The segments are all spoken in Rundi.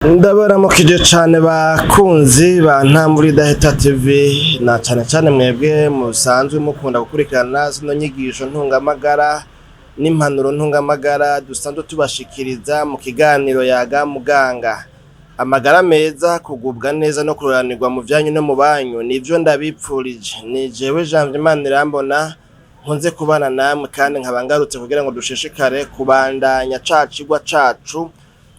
Ndabaramukije cane bakunzi ba Ntambura Idahita TV, na cane cane mwebwe musanzwe mukunda gukurikirana zino nyigisho ntungamagara n'impanuro ntungamagara dusanzwe tubashikiriza mu kiganiro Yaga Muganga. Amagara meza, kugubwa neza no kuroranirwa mu vyanyu no mu banyu nivyo ndabipfurije. Ni jewe Janvier Manirambona nkunze kubana namwe, kandi nkaba ngarutse kugira ngo dushishikare kubandanya ca cigwa cacu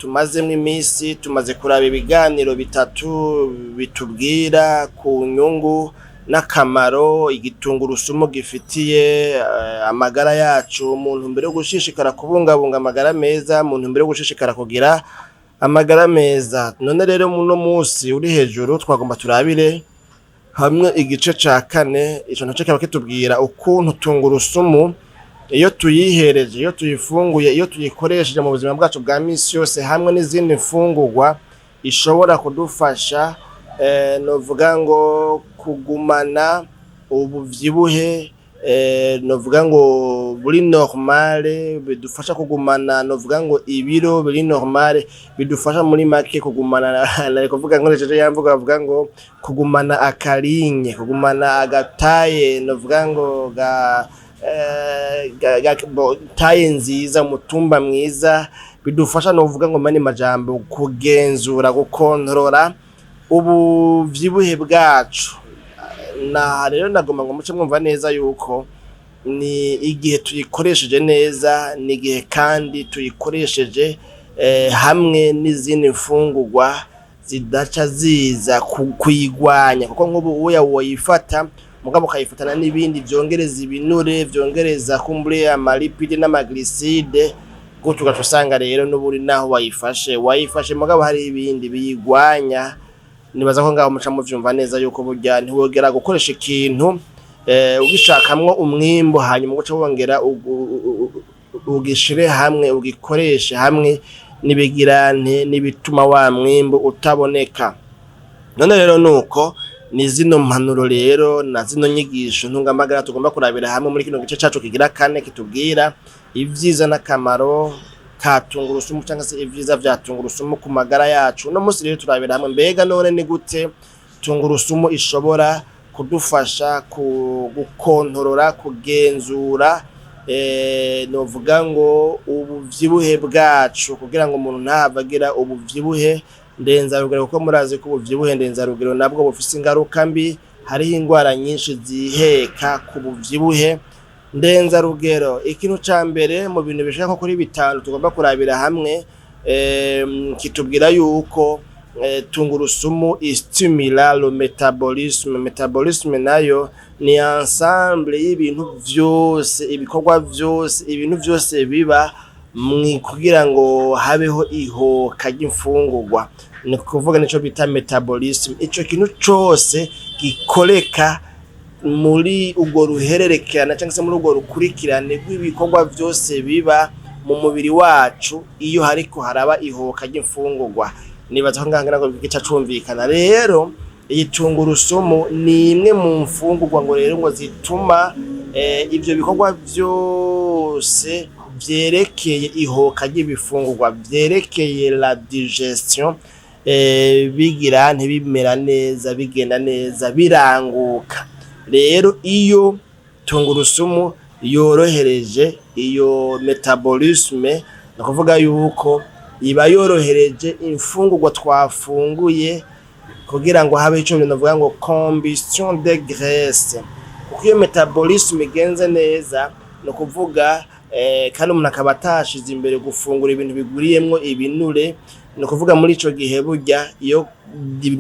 tumazemwo imisi. Tumaze kuraba ibiganiro bitatu bitubwira ku nyungu n'akamaro igitungurusumu gifitiye amagara yacu, mu ntumbero yo gushishikara kubungabunga amagara meza, mu ntumbero yo gushishikara kugira amagara meza. None rero muno musi uri hejuru twagomba turabire hamwe igice ca kane. Ico naco kikaba kitubwira ukuntu tungurusumu, iyo tuyihereje, iyo tuyifunguye, iyo tuyikoresheje mu buzima bwacu bwa misi yose hamwe n'izindi mfungurwa, ishobora kudufasha novuga ngo kugumana ubuvyibuhe novuga ngo buri normale, bidufasha kugumana novuga ngo ibiro biri normale, bidufasha muri make kugumana, nari kuvuga nkoresheje ya mvugo bavuga ngo kugumana akarinye, kugumana agataye novuga ngo ga taille nziza, umutumba mwiza. Bidufasha novuga ngo mani majambo kugenzura, gukontorora ubuvyibuhe bwacu. Na rero nagomba ngo muce mwumva neza yuko ni igihe tuyikoresheje neza, ni igihe kandi tuyikoresheje hamwe n'izindi mfungurwa zidaca ziza kuyigwanya, kuko nk'ubu uya woyifata mugabo ukayifatana n'ibindi vyongereza ibinure, vyongereza kumbure ama lipides n'ama glucides gutyo, ugaca usanga rero n'uburi naho wayifashe wayifashe mugabo hari ibindi biyigwanya. Nibaza ko ngaho muca muvyumva neza yuko burya ntiwogera gukoresha ikintu ugishakamwo umwimbu, hanyuma ugaca wongera ugishire hamwe, ugikoreshe hamwe n'ibigirante n'ibituma wa mwimbu utaboneka. None rero nuko ni zino mpanuro rero na zino nyigisho ntungamagara tugomba kurabira hamwe muri kino gice cacu kigira kane, kitubwira ivyiza n'akamaro ka tungurusumu, cyangwa se ivyiza vya tungurusumu ku magara yacu. Uno munsi rero turabira hamwe mbega none ni gute tungurusumu ishobora kudufasha ku gukontorora, kugenzura novuga ngo ubuvyibuhe bwacu, kugira ngo umuntu ntahave agira ubuvyibuhe ndenzarugero, kuko murazi ko ubuvyibuhe ndenzarugero nabwo bufise ingaruka mbi. Hariho ingwara nyinshi ziheka ku buvyibuhe ndenzarugero. Ikintu ca mbere mu bintu bishika nko kuri bitanu tugomba kurabira hamwe, kitubwira yuko tungurusumu istimula le métabolisme. Métabolisme nayo ni ensemble y'ibintu vyose, ibikorwa vyose, ibintu vyose biba kugira ngo habeho ihoka ry'imfungurwa. Ni kuvuga nico bita métabolisme, ico kintu cose gikoreka muri urwo ruhererekana cyangwa se muri urwo rukurikirane rw'ibikorwa vyose biba mu mubiri wacu iyo hariko haraba ihoka ry'imfungurwa. Nibaza ko ngaha ngira ngo gica cumvikana. Rero iyi tungurusumu ni imwe mu mfungurwa ngo rero ngo zituma ivyo bikorwa vyose vyerekeye ihoka ry'ibifungurwa, vyerekeye la digestion, bigira ntibimera neza, bigenda neza, biranguka. Rero iyo tungurusumu yorohereje iyo métabolisme, ni ukuvuga yuko iba yorohereje imfungurwa twafunguye kugira ngo habe ico bintu bavuga ngo combustion de graisse. Kuko iyo métabolisme igenze neza, ni ukuvuga kandi umuntu akaba atashize imbere gufungura ibintu bigwiriyemwo ibinure, ni ukuvuga muri ico gihe burya iyo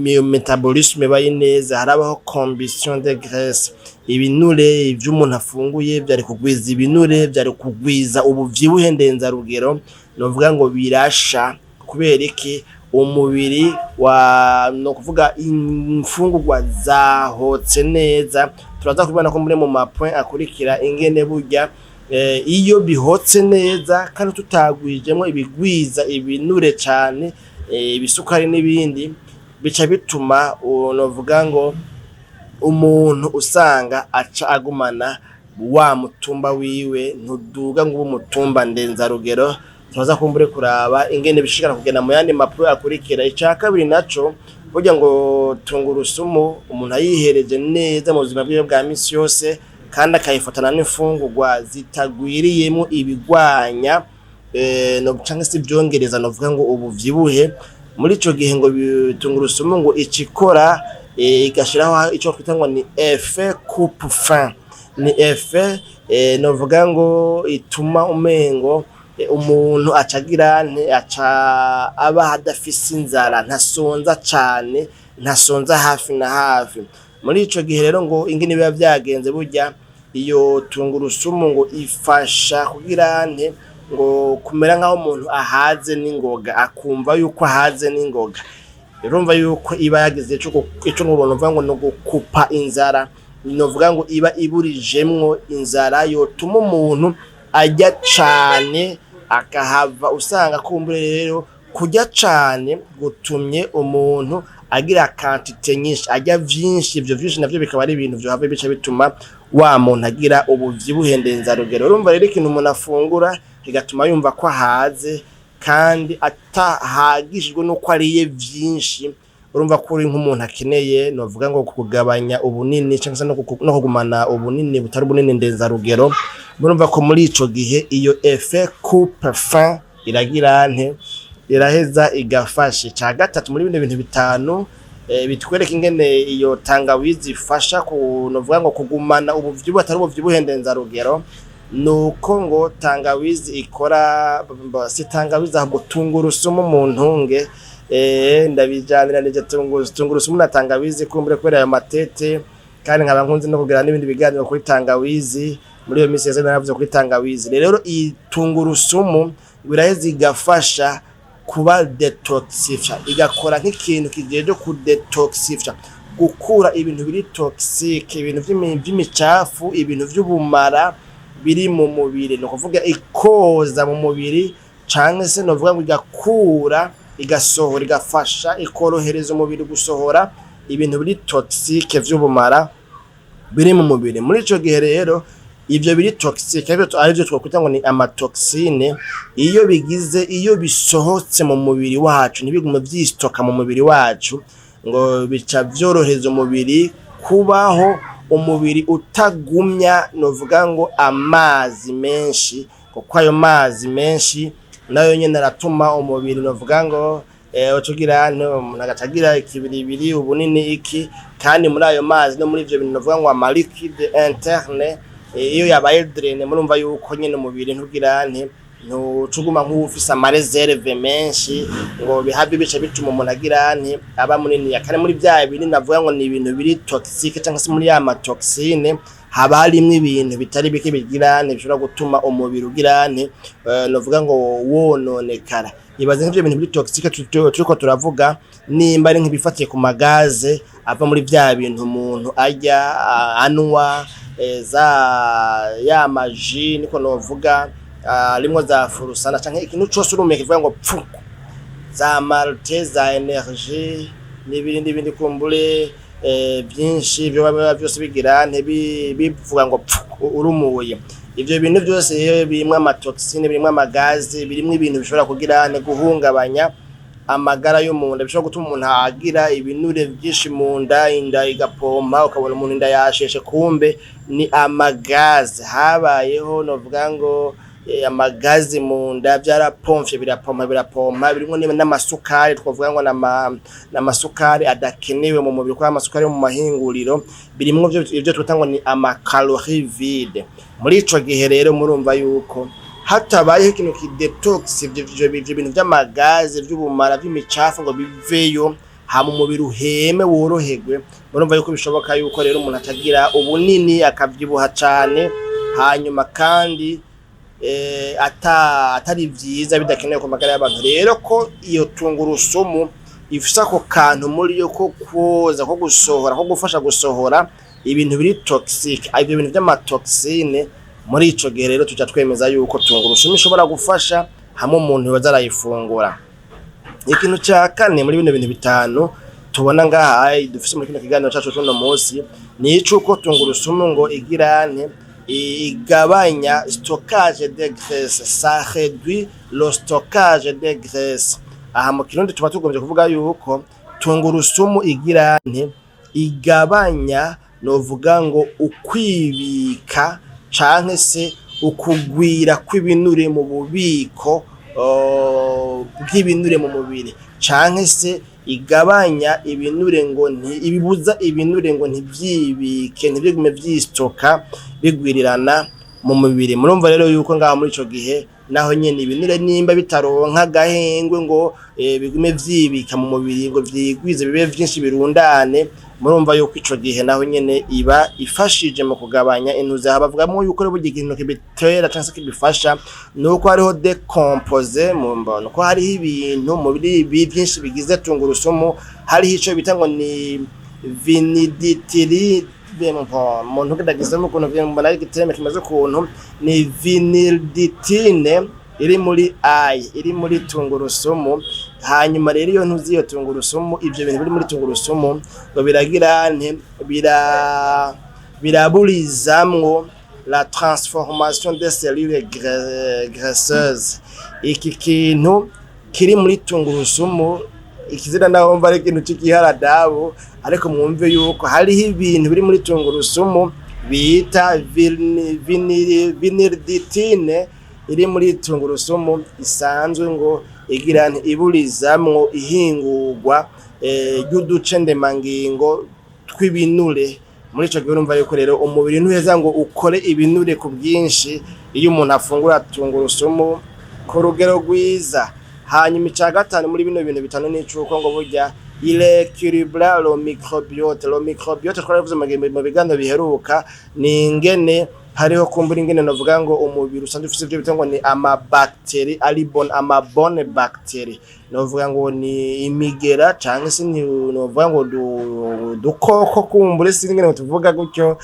iyo métabolisme ibaye neza, harabaho combustion de graisse. Ibinure ivyo umuntu afunguye vyari kugwiza ibinure, vyari kugwiza ubuvyibuhe ndenzarugero, novuga ngo birasha. Kubera iki? Umubiri wa, no kuvuga imfungurwa zahotse neza. Turaza kubibona ko muri mu ma points akurikira ingene burya iyo bihotse neza kandi tutagwijemwo ibigwiza ibinure cane, ibisukari n'ibindi, bica bituma novuga ngo umuntu usanga aca agumana wa mutumba wiwe, ntuduga ngo ube umutumba ndenzarugero. Turaza kumbure kuraba ingene bishikara kugenda mu yandi mapuro akurikira. Ica kabiri naco, burya ngo tungurusumu umuntu ayihereje neza mu buzima bwiwe bwa misi yose, kandi akayifatana n'imfungurwa zitagwiriyemwo ibigwanya no canke se ivyongereza novuga ngo ubuvyibuhe, muri ico gihe ngo tungurusumu ngo icikora igashiraho ico twita ngo ni effet coupe-faim. Ni effet novuga ngo ituma umengo umuntu acagira nte, aca aba adafise inzara, ntasonza cane, ntasonza hafi na hafi. Muri ico gihe rero ngo ingene biba vyagenze, burya iyo tungurusumu ngo ifasha kugira nte, ngo kumera nk'aho umuntu ahaze n'ingoga, akumva yuko ahaze n'ingoga. Urumva yuko iba yagize ico novuga ngo ni ugukupa inzara, novuga ngo iba iburijemwo inzara yotuma umuntu arya cane, akahava usanga kumbure rero kurya cane gutumye umuntu agira quantité nyinshi, arya vyinshi. Ivyo vyinshi navyo bikaba ari ibintu vyohava bica bituma wa muntu agira ubuvyibuhe ndenzarugero. Urumva rero, ikintu umuntu afungura kigatuma yumva ko ahaze kandi atahagishijwe nuko ariye vyinshi, urumva ko uri nk'umuntu akeneye novuga ngo kugabanya ubunini canke se no kugumana ubunini butari ubunini ndenzarugero. Murumva ko muri ico gihe iyo effet coupe-faim iragira nte, iraheza igafasha. Ica gatatu muri bino bintu bitanu bitwereka ingene iyo tangawizi ifasha ku novuga ngo kugumana ubuvyibuhe atari ubuvyibuhe ndenzarugero, nuko ngo tangawizi ikora, si tangawizi ahubwo tungurusumu, mu ntunge ndabijaniranije tungurusumu na tangawizi kumbure kubera ayo matete, kandi nkaba nkunze no kugira n'ibindi biganiro kuri tangawizi. Muri iyo minsi yeze naravuze kuri tangawizi. Rero iyi tungurusumu biraheza igafasha kuba détoxifier, igakora nk'ikintu kijeje kudetoxifya, gukura ibintu biri toxique, ibintu vy'imicafu, ibintu vy'ubumara biri mu mubiri. Ni ukuvuga ikoza mu mubiri, canke se novuga ngo igakura, igasohora, igafasha, ikorohereza umubiri gusohora ibintu biri toxique vy'ubumara biri mu mubiri. Muri ico gihe rero ivyo biri toxique, arivyo twokwita ngo ni amatoxines, iyo bigize, iyo bisohotse mu mubiri wacu, ntibigume vyistoka mu mubiri wacu, ngo bica vyorohereza umubiri kubaho, umubiri utagumya novuga ngo amazi menshi, kuko ayo mazi menshi nayo nyene aratuma umubiri novuga ngo ucugira umuntu agaca agira ikibiribiri, ubunini iki. Kandi muri ayo mazi no muri ivyo bintu novuga ngo ama liquide interne, iyo yabaye drainé, murumva yuko nyene umubiri ntugira nte, ntucuguma nk'uwufise ama réserves menshi, ngo bihave bica bituma umuntu agira nte, aba munini. Kandi muri vya bindi navuga ngo ni ibintu biri toxique, canke se muri ya matoxines, haba harimwo ibintu bitari bike bigira nte, bishobora gutuma umubiri ugira nte, novuga ngo wononekara. Ibaze nk'ivyo bintu biri toxique turiko turavuga, nimba ari nk'ibifatiye ku magaze ava muri vya bintu umuntu arya, anwa, za ya maji niko novuga, arimwo za furusana, canke ikintu cose urumiye kivuga ngo pfu, za malt, za energie n'ibindi n'ibindi kumbure byinshi byo biba byose bigira bivuga ngo pfu urumuye. Ivyo bintu byose rero birimwo amatoxines, birimwo amagaze, birimwo ibintu bishobora kugira guhungabanya amagara y'umuntu, bishobora gutuma umuntu agira ibinure byinshi mu nda, inda igapompa, ukabona umuntu inda yasheshe, kumbe ni amagaze habayeho, novuga ngo amagazi mu nda byarapomfye, birapompa, birapompa, birimwo n'amasukari, twavuga ngo n'amasukari adakenewe mu mubiri, kuko amasukari yo mu mahinguriro birimwo ivyo twita ngo ni amacalories vides. Muri ico gihe rero murumva yuko hatabayeho ikintu kidetox ivyo bintu vy'amagaze, vy'ubumara, vy'imicafu, ngo biveyo, hama umubiri uheme, woroherwe, murumva yuko bishoboka yuko rero umuntu atagira ubunini, akavyibuha cane, hanyuma kandi atari vyiza, bidakenewe ku magara y'abantu. Rero ko iyo tungurusumu ifise ako kantu muri yo ko kwoza, ko gusohora, ko gufasha gusohora ibintu biri toxique, ivyo bintu vy'amatoxines, muri ico gihe rero tuca twemeza yuko tungurusumu ishobora gufasha hamwe umuntu yoza arayifungura. Ikintu ca kane muri bino bintu bitanu tubona ngaha dufise muri kino kiganiro cacu c'uno munsi ni icuko tungurusumu ngo igira nte, Igabanya stockage de graisse, ça réduit le stockage de graisse. Aha mu Kirundi tuba tugombye kuvuga yuko tungurusumu igira nte? Igabanya, novuga ngo, ukwibika canke se ukugwira kw'ibinure mu bubiko bw'ibinure mu mubiri, canke se igabanya ibinure ngo nti ibibuza ibinure ngo ntivyibike, ntibigume vyistoka bigwirirana mu mubiri. Murumva rero yuko ngaho muri ico gihe naho nyene ibinure nimba bitaronka agahengwe ngo bigume vyibika mu mubiri, ngo vyigwize bibe vyinshi birundane, murumva yuko ico gihe naho nyene iba ifashije mu kugabanya intuze. Aha bavugamwo yuko rero burya ikintu kibitera canke se kibifasha nuko hariho des composés mu mbono, ko hariho ibintu muri ibi vyinshi bigize tungurusumu, hariho ico bita ngo ni viniditiri. Muntu ndagizemo ukuntu mbona ari igiterme kimeze ukuntu, ni vinilditine iri muri ayi, iri muri tungurusumu. Hanyuma rero iyo ntuzi iyo tungurusumu, ivyo bintu biri muri tungurusumu ngo biragira nte? Biraburizamwo la transformation des cellules graisseuses. Iki kintu kiri muri tungurusumu, ikizina naho mva ari ikintu c'igiharadabu, ariko mwumve yuko hariho ibintu biri muri tungurusumu bita vinilditine iri muri tungurusumu, isanzwe ngo igira nti iburizamwo ihingurwa ry'uduce ndemangingo tw'ibinure. Muri ico gihe urumva yuko rero umubiri ntuheza ngo ukore ibinure ku bwinshi iyo umuntu afungura tungurusumu ku rugero rwiza. Hanyuma ica gatanu muri bino bintu bitanu ni icuko ngo burya il équilibre le microbiote. Le microbiote twarabivuze mu biganiro biheruka, ni ingene hariho kumbura ingene novuga ngo umubiri usanzwe ufise ivyo bita ngo ni amabactéries ari bon, amabonnes bactéries, novuga ngo ni imigera canke se ni novuga ngo dukoko kumbure, sinzi ingene tuvuga gutyo,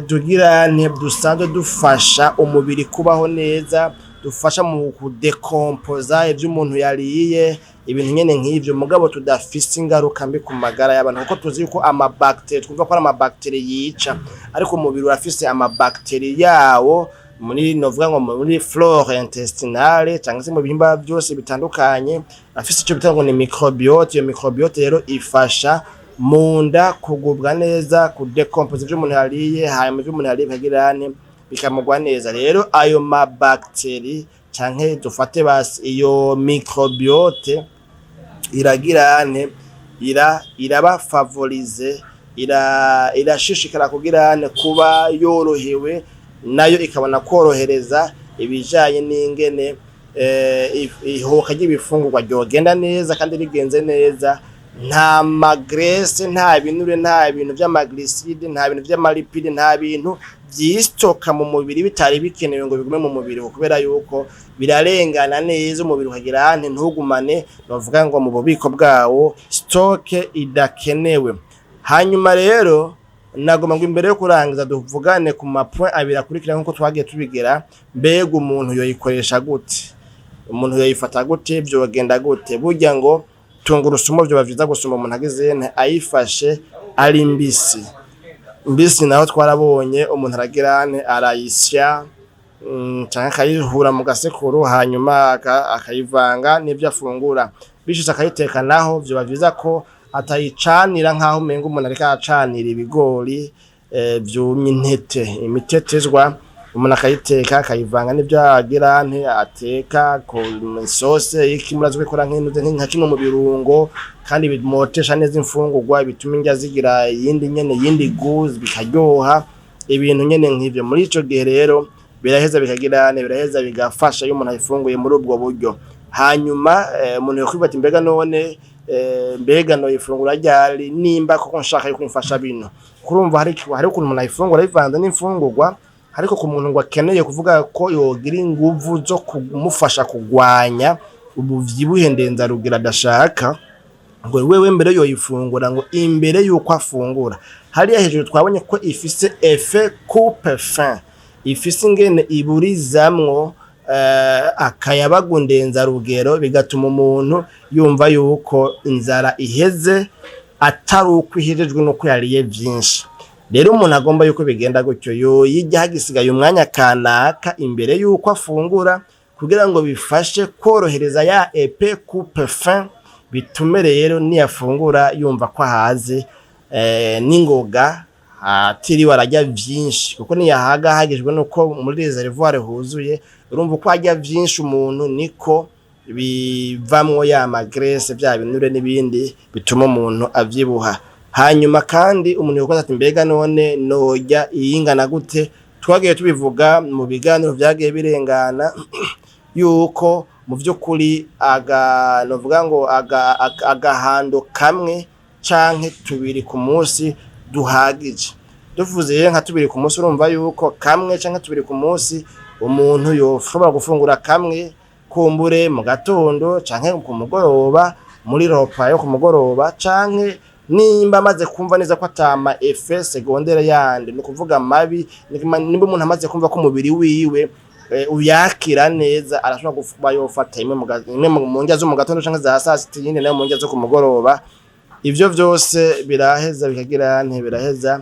tugira nti dusanzwe dufasha umubiri kubaho neza, dufasha mu kudekompoza ivyo umuntu yariye, ibintu nyene nk'ivyo, mugabo tudafise ingaruka mbi ku magara y'abantu, kuko tuzi yuko amabactéries twumva ko ari amabactéries yica, ariko umubiri urafise amabactéries yawo muri, novuga ngo muri flore intestinale cyangwa se mu bihimba byose bitandukanye, afise ico bita ngo ni microbiote. Iyo microbiote rero ifasha mu nda kugubwa neza, kudekompoza ivyo umuntu yariye, hanyuma ivyo umuntu yariye bikagira nte? Bikamugwa neza. Rero ayo mabactéries canke dufate basi iyo microbiote iragira nte? Iraba favorize, irashishikara kugira nte? Kuba yorohewe, nayo ikabona korohereza ibijanye n'ingene ihoka ry'ibifungurwa ryogenda neza. Kandi rigenze neza, nta magraisses, nta binure, nta bintu vy'amaglucides, nta bintu vy'amalipides, nta bintu vyistoka mu mubiri bitari bikenewe ngo bigume mu mubiri, kubera yuko birarengana neza, umubiri ukagira nte? Ntugumane, novuga ngo mu bubiko bwawo, stock idakenewe. Hanyuma rero nagomba ngo imbere yo kurangiza tuvugane ku mapoints abiri akurikira nk'uko twagiye tubigera. Mbega umuntu yoyikoresha gute? Umuntu yoyifata gute? Vyogenda gute? Burya ngo tungurusumu vyoba vyiza gusumba umuntu agize nte? Ayifashe ari mbisi mbisi. Naho twarabonye umuntu aragira nte? Arayisya canke akayihura mu gasekuru, hanyuma akayivanga n'ivyo afungura, bishitse akayiteka. Naho vyoba vyiza ko atayicanira nk'aho umenga umuntu ariko aracanira ibigori vyumye, intete, imitetezwa. Umuntu akayiteka, akayivanga n'ivyo agira nte? Ateka ku isose iki, murazi ko ikora nk'intuze, nka kimwe mu birungo kandi bimotesha neza imfungurwa, bituma indya zigira iyindi nyene, iyindi goût, bikaryoha, ibintu nyene nk'ivyo. Muri ico gihe rero biraheza bikagira nte? Biraheza bigafasha iyo umuntu ayifunguye muri ubwo buryo. Hanyuma umuntu yokwibaza ati: "Mbega none mbega noyifungura ryari nimba koko nshaka yuko imfasha bino?" Kurumva hari ukuntu umuntu ayifungura yivanze n'imfungurwa, ariko ku muntu ngo akeneye kuvuga ko yogira inguvu zo kumufasha kugwanya ubuvyibuhe ndenzarugero adashaka, ngo wewe mbere yoyifungura ngo imbere yuko afungura. Hariya hejuru twabonye ko ifise effet coupe-faim, ifise ingene iburizamwo akayabagu ndenzarugero, bigatuma umuntu yumva yuko inzara iheze atari uko ihejejwe nuko yariye vyinshi. Rero umuntu agomba yuko bigenda gutyo, yoyirya hagisigaye umwanya kanaka imbere yuko afungura, kugira ngo bifashe korohereza ya effet coupe-faim, bitume rero niyafungura yumva ko ahaze n'ingoga, atiriwe ararya vyinshi, kuko niyahaga hagijwe nuko muri réservoir huzuye. Urumva, uko arya vyinshi umuntu, niko bivamwo ya ma graisses, vya binure n'ibindi bituma umuntu avyibuha. Hanyuma kandi umuntu yokoza ati: "Mbega none norya iyingana gute?" Twagiye tubivuga mu biganiro vyagiye birengana yuko mu vy'ukuri aga novuga ngo agahando kamwe canke tubiri ku munsi duhagije. Duvuze rero nka tubiri ku munsi, urumva yuko kamwe canke tubiri ku munsi, umuntu yoshobora gufungura kamwe kumbure mu gatondo canke ku mugoroba, muri repas yo ku mugoroba, canke nimba amaze kumva neza ko atama effets secondaires yandi, ni ukuvuga mabi. Nimba umuntu amaze kumva ko umubiri wiwe uyakira neza, arashobora kuba yofata imwe mu ndya zo mu gatondo canke za sasita, iyindi nayo mu ndya zo ku mugoroba. Ivyo vyose biraheza bikagira nte, biraheza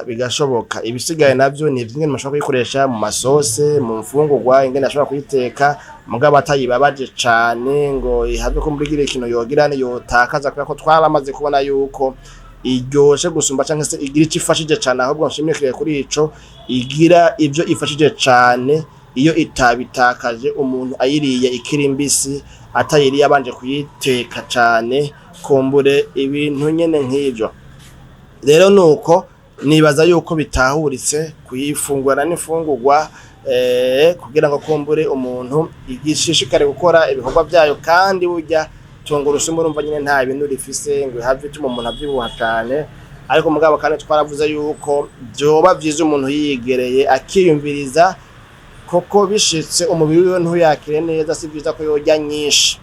bigashoboka. Ibisigaye navyo ni ivy'ingene mushobora kuyikoresha mu ma sauces, mu mfungurwa, ingene ashobora kuyiteka mugabo atayibabaje cane ngo ihave ko muri kiriya kintu yogira yotakaza, kubera ko twaramaze kubona yuko iryoshe gusumba canke se igira ico ifashije cane. Ahubwo nshimikire kuri ico, igira ivyo ifashije cane iyo itabitakaje umuntu ayiriye ikiri mbisi, atayiriye abanje kuyiteka cane, kumbure ibintu nyene nk'ivyo. Rero nuko nibaza yuko bitahuritse kuyifungura n'imfungurwa, kugira ngo kumbure umuntu igishishikare gukora ibikorwa vyayo. Kandi burya tungurusumu, urumva nyene, nta bintu rifise ngo ihave ituma umuntu avyibuha cane. Ariko mugabo kandi twaravuze yuko vyoba vyiza umuntu yigereye akiyumviriza, koko bishitse umubiri wiwe ntuyakire neza, si vyiza ko yorya nyinshi.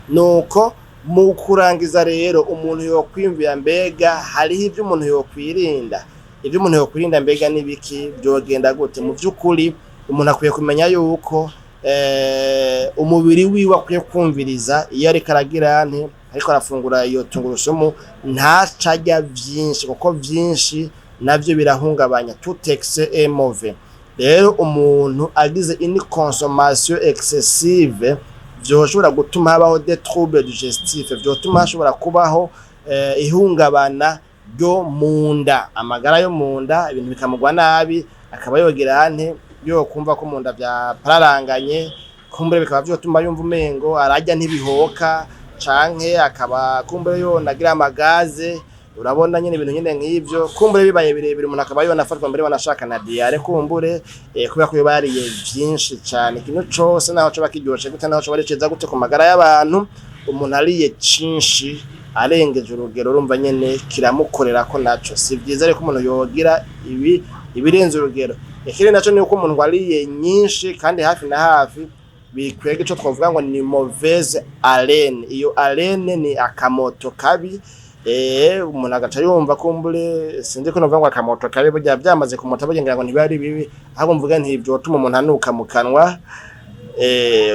Nuko mu kurangiza rero, umuntu yokwiyumvira: mbega hariho ivyo umuntu yokwirinda? Ivyo umuntu yokwirinda mbega n'ibiki? Vyogenda gute? Mu vy'ukuri umuntu akwiye kumenya yuko umubiri wiwe akwiye kumviriza iyo ariko aragira nte, ariko arafungura iyo tungurusumu, ntaca arya vyinshi, kuko vyinshi navyo birahungabanya. Tout excès est mauvais. Rero umuntu agize une consommation excessive, vyoshobora gutuma habaho des troubles digestifs, vyotuma hashobora kubaho ihungabana ryo munda, amagara yo munda, ibintu bikamugwa nabi, akaba yogira nte, yokumva ko munda vyapararanganye. Kumbure bikaba vyotuma yumva umengo ararya ntibihoka, canke akaba kumbure yonagira ama gaz. Urabona nyene, ibintu nyene nk'ivyo, kumbure bibaye birebire, umuntu akaba yonafatwa mbere banashaka na diarrhée, kumbure kubera ko yoba yariye vyinshi cane. Ikintu cose, naho coba kiryoshe gute, naho coba ari ciza gute ku magara y'abantu, umuntu ariye cinshi arengeje urugero, urumva nyene kiramukorerako naco. Si vyiza rero ko umuntu yogira ibi ibirenze urugero. Ikindi naco ni uko umuntu wariye nyinshi kandi hafi na hafi, bikwega ico twovuga ngo ni mauvaise haleine. Iyo haleine ni akamoto kabi. Umuntu agaca yumva kumbure, sinzi ko novuga ngo akamoto kabi, burya vyamaze kumota burya ngira ngo ntibiba ari bibi, ahubwo mvuga nti vyotuma umuntu anuka mu kanwa.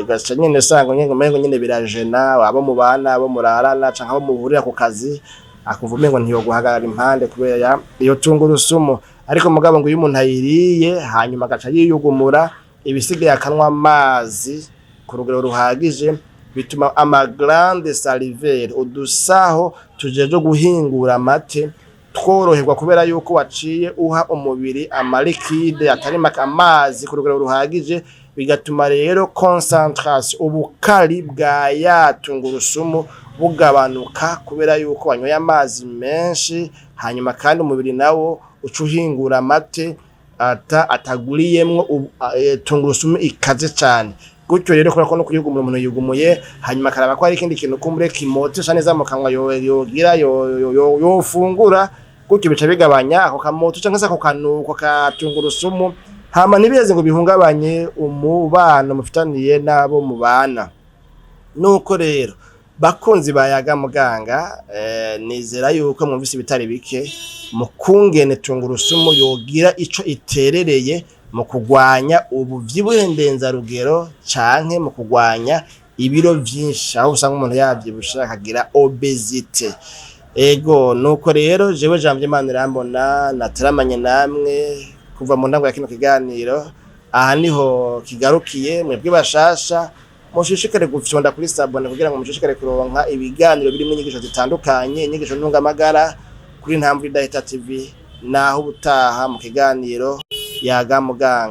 Ugaca nyene usanga nyene umengo nyene birajena abo mubana, abo murarana, canke abo muhurira ku kazi, akumva umengo ntiyoguhagarara impande kubera iyo tungurusumu. Ariko mugabo ngo iyo umuntu ayiriye hanyuma agaca yiyugumura, ibisigaye akanywa amazi ku rugero ruhagije, bituma ama glandes salivaires, udusaho tujejwe guhingura amate, tworoherwa, kubera yuko waciye uha umubiri ama liquides atari make, amazi ku rugero ruhagije. Bigatuma rero concentration, ubukari bwa ya tungurusumu bugabanuka, kubera yuko wanyoye amazi menshi. Hanyuma kandi umubiri nawo uca uhingura amate ataguriyemwo tungurusumu ikaze cane. Gutyo rero, kubera ko no kuyugumura, umuntu yugumuye hanyuma akaraba ko hari ikindi kintu kumbure kimotesha neza mu kanwa yogira yofungura, gutyo bica bigabanya ako kamoto canke se ako kanuko ka tungurusumu, hama ntibiheze ngo bihungabanye umubano mufitaniye n'abo mubana. Nuko rero, bakunzi ba Yaga Muganga, nizera yuko mwumvise ibitari bike mu kungene tungurusumu yogira ico iterereye mu kugwanya ubuvyibuhe ndenzarugero canke mu kugwanya ibiro vyinshi, aho usanga umuntu yavyibushe akagira obésité. Ego, nuko rero jewe Janvier Manirambona nateramanye namwe kuva mu ntango ya kino kiganiro. Aha niho kigarukiye. Mwebwe bashasha, mushishikare gufyonda kuri s'abonner kugira ngo mushishikare kuronka ibiganiro birimo inyigisho zitandukanye, inyigisho ntungamagara kuri Ntambwe Idahita TV. Naho ubutaha mu kiganiro Yaga Muganga.